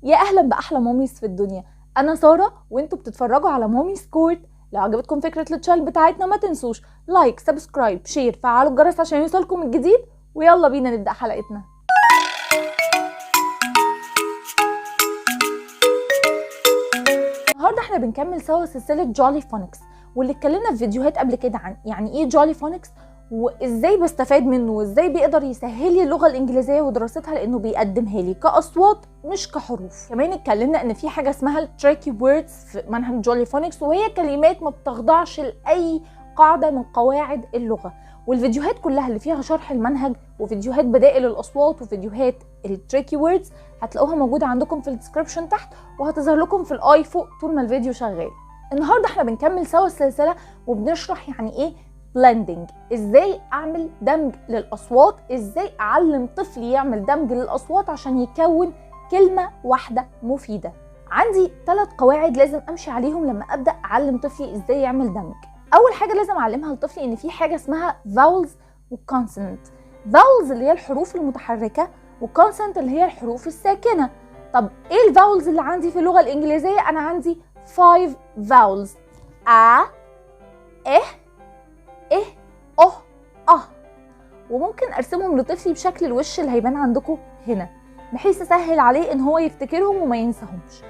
يا اهلا باحلى mommies في الدنيا. انا ساره وانتوا بتتفرجوا على Mommy's Court. لو عجبتكم فكرة ال channel بتاعتنا ما تنسوش like، subscribe، share، فعلوا الجرس عشان يوصلكم الجديد. ويلا بينا نبدا حلقتنا. النهارده احنا بنكمل سوا سلسلة Jolly Phonics، واللي اتكلمنا في فيديوهات قبل كده عن يعني ايه Jolly Phonics وازاي بستفاد منه وازاي بيقدر يسهل لي اللغة الانجليزية ودراستها لانه بيقدمها لي كاصوات مش كحروف. كمان اتكلمنا ان في حاجة اسمها ال tricky words في منهج Jolly Phonics، وهي كلمات ما بتخضعش لاي قاعدة من قواعد اللغة. والفيديوهات كلها اللي فيها شرح المنهج وفيديوهات بدائل الاصوات وفيديوهات ال tricky words هتلاقوها موجودة عندكم في ال description تحت، وهتظهر لكم في ال i فوق طول ما الفيديو شغال. النهارده احنا بنكمل سوا السلسلة وبنشرح يعني ايه blending، ازاي اعمل دمج للاصوات، ازاي اعلم طفلي يعمل دمج للاصوات عشان يكون كلمة واحدة مفيدة. عندي 3 قواعد لازم امشي عليهم لما ابدا اعلم طفلي ازاي يعمل دمج. اول حاجة لازم اعلمها لطفلي ان في حاجة اسمها vowels و consonant. vowels اللي هي الحروف المتحركة، و consonant اللي هي الحروف الساكنة. طب ايه ال vowels اللي عندي في اللغة الانجليزية؟ انا عندي 5 vowels: ا، ا، إيه، أه، أه. وممكن أرسمهم لطفلي بشكل الوش اللي هيبان عندكم هنا، بحيث أسهل عليه إن هو يفتكرهم وما ينساهمش.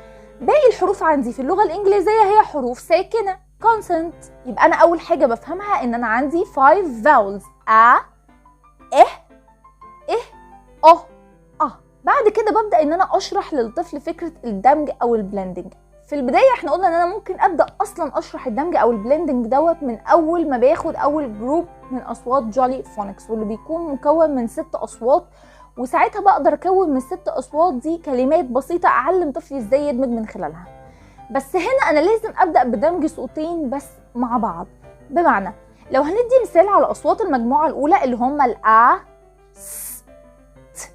باقي الحروف عندي في اللغة الإنجليزية هي حروف ساكنة consonant. يبقى أنا أول حاجة بفهمها إن أنا عندي 5 vowels: أ، إه، إه، أه، أه. بعد كده ببدأ إن أنا أشرح للطفل فكرة الدمج أو ال blending. في البداية احنا قلنا ان انا ممكن ابدا اصلا اشرح الدمج او ال blending دوت من اول ما باخد اول group من اصوات Jolly Phonics، واللي بيكون مكون من 6 اصوات، وساعتها بقدر اكون من 6 اصوات دي كلمات بسيطة اعلم طفلي ازاي يدمج من خلالها. بس هنا انا لازم ابدا بدمج صوتين بس مع بعض. بمعنى لو هندي مثال على اصوات المجموعة الاولى اللي هما الأ، س، ت،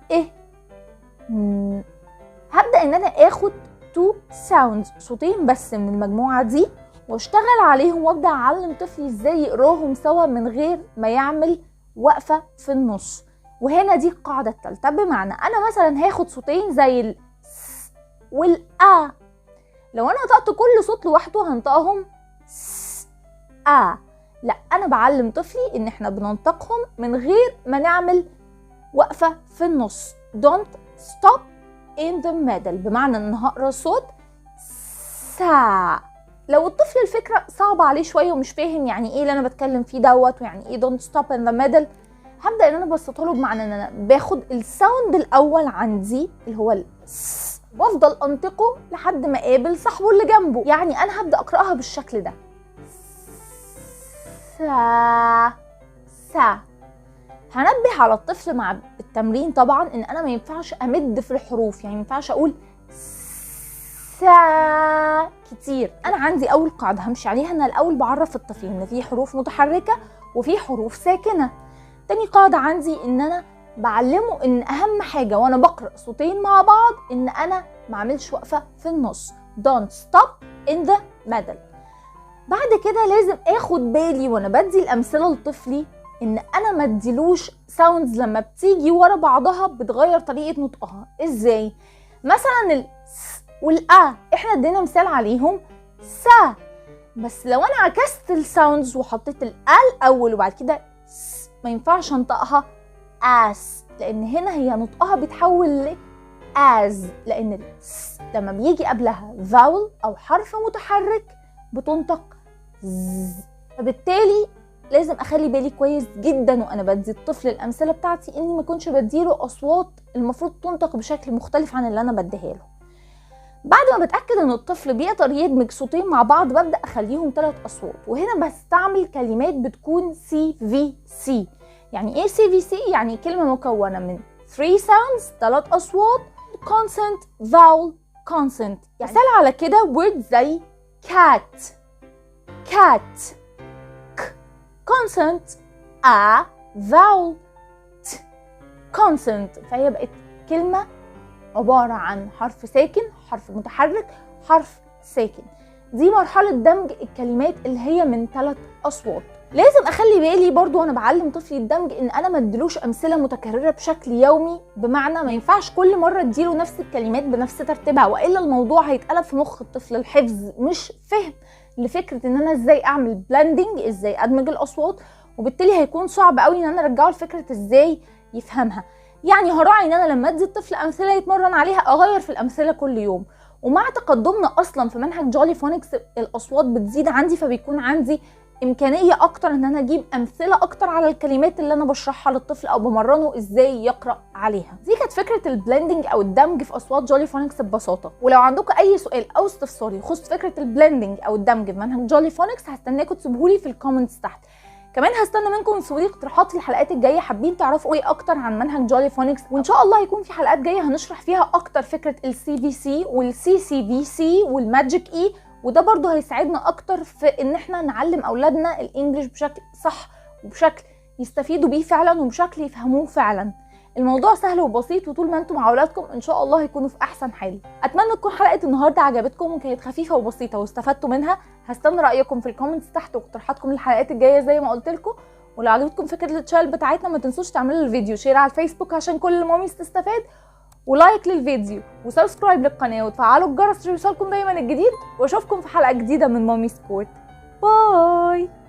ب، إ، ن، هبدأ ان انا اخد 2 sounds، صوتين بس من المجموعة دي، واشتغل عليهم وابدأ اعلم طفلي ازاي يقراهم سوا من غير ما يعمل وقفة في النص. وهنا دي القاعدة الثالثة. بمعنى انا مثلا هاخد صوتين زي ال س والأ، لو انا نطقت كل صوت لوحده هنطقهم س أ. لا، انا بعلم طفلي ان احنا بننطقهم من غير ما نعمل وقفة في النص، don't stop in the middle، بمعنى ان هقرا صوت سا. لو الطفل الفكرة صعبة عليه شوية ومش فاهم يعني ايه اللي انا بتكلم فيه دوت ويعني ايه don't stop in the middle، هبدا ان انا ابسطها له، بمعنى ان انا باخد ال sound الاول عندي اللي هو الس وافضل انطقه لحد ما اقابل صاحبه اللي جنبه. يعني انا هبدا اقراها بالشكل ده: سا سا. هنبه على الطفل مع التمرين طبعا ان انا ما ينفعش امد في الحروف، يعني ما ينفعش اقول سا كتير. انا عندي اول قاعدة همشي عليها ان الاول بعرف الطفل ان في حروف متحركة وفي حروف ساكنة. تاني قاعدة عندي ان انا بعلمه ان اهم حاجة وانا بقرا صوتين مع بعض ان انا ما اعملش وقفه في النص، don't stop in the middle. بعد كده لازم اخد بالي وانا بدي الامثلة لطفلي ان انا ما اديلوش sounds لما بتيجي ورا بعضها بتغير طريقه نطقها. ازاي؟ مثلا الس والأ احنا ادينا مثال عليهم سا، بس لو انا عكست ال sounds وحطيت الأ الاول وبعد كده س، ما ينفعش انطقها اس، لان هنا هي نطقها بيتحول ل از، لان الس لما بيجي قبلها vowel او حرف متحرك بتنطق ز. فبالتالي لازم اخلي بالي كويس جدا وانا بدي الطفل الامثلة بتاعتي اني ما اكونش بديله اصوات المفروض تنطق بشكل مختلف عن اللي انا بديها له. بعد ما بتاكد ان الطفل بيقدر يدمج صوتين مع بعض ببدا اخليهم 3 اصوات، وهنا بستعمل كلمات بتكون CVC. يعني ايه CVC؟ يعني كلمة مكونة من 3 sounds، 3 اصوات، consonant vowel consonant. يعني مثال على كده word زي cat، cat، consonant a vowel t consonant، فهي بقت كلمة عبارة عن حرف ساكن، حرف متحرك، حرف ساكن. دي مرحلة دمج الكلمات اللي هي من 3 أصوات. لازم اخلي بالي برضو وانا بعلم طفلي الدمج ان انا ما اديلوش امثلة متكررة بشكل يومي، بمعنى ما ينفعش كل مرة اديله نفس الكلمات بنفس ترتيبها، والا الموضوع هيتقلب في مخ الطفل الحفظ مش فهم لفكرة ان انا ازاي اعمل blending، ازاي ادمج الاصوات، وبالتالي هيكون صعب قوي ان انا ارجعه لفكرة ازاي يفهمها. يعني هراعي ان انا لما ادي الطفل امثلة يتمرن عليها اغير في الامثلة كل يوم. ومع تقدمنا اصلا في منهج Jolly Phonics الاصوات بتزيد عندي، فبيكون عندي امكانية اكتر ان انا اجيب امثلة اكتر على الكلمات اللي انا بشرحها للطفل او بمرنه ازاي يقرا عليها. دي كانت فكرة ال blending او الدمج في اصوات Jolly Phonics ببساطة. ولو عندكم اي سؤال او استفسار يخص فكرة ال blending او الدمج في منهج Jolly Phonics هستناكم تسيبهولي في ال comments تحت. كمان هستنى منكم تسيبوا لي اقتراحات للحلقات الجاية، حابين تعرفوا ايه اكتر عن منهج Jolly Phonics، وان شاء الله هيكون في حلقات جاية هنشرح فيها اكتر فكرة ال CVC وال CCVC وال Magic E، وده برضو هيساعدنا اكتر في ان احنا نعلم اولادنا ال English بشكل صح وبشكل يستفيدوا بيه فعلا وبشكل يفهموه فعلا. الموضوع سهل وبسيط، وطول ما انتم مع اولادكم ان شاء الله هيكونوا في احسن حال. اتمنى تكون حلقة النهارده عجبتكم وكانت خفيفة وبسيطة واستفدتوا منها. هستنى رايكم في ال comments تحت واقتراحاتكم للحلقات الجاية زي ما قلت لكم. ولو عجبتكم فكرة ال channel بتاعتنا ما تنسوش تعملوا الفيديو share على الفيسبوك عشان كل ال mommies تستفاد، و like للفيديو و subscribe للقناة وتفعلوا الجرس عشان يوصلكم دايما الجديد. واشوفكم في حلقة جديدة من Mommy's Court. Bye.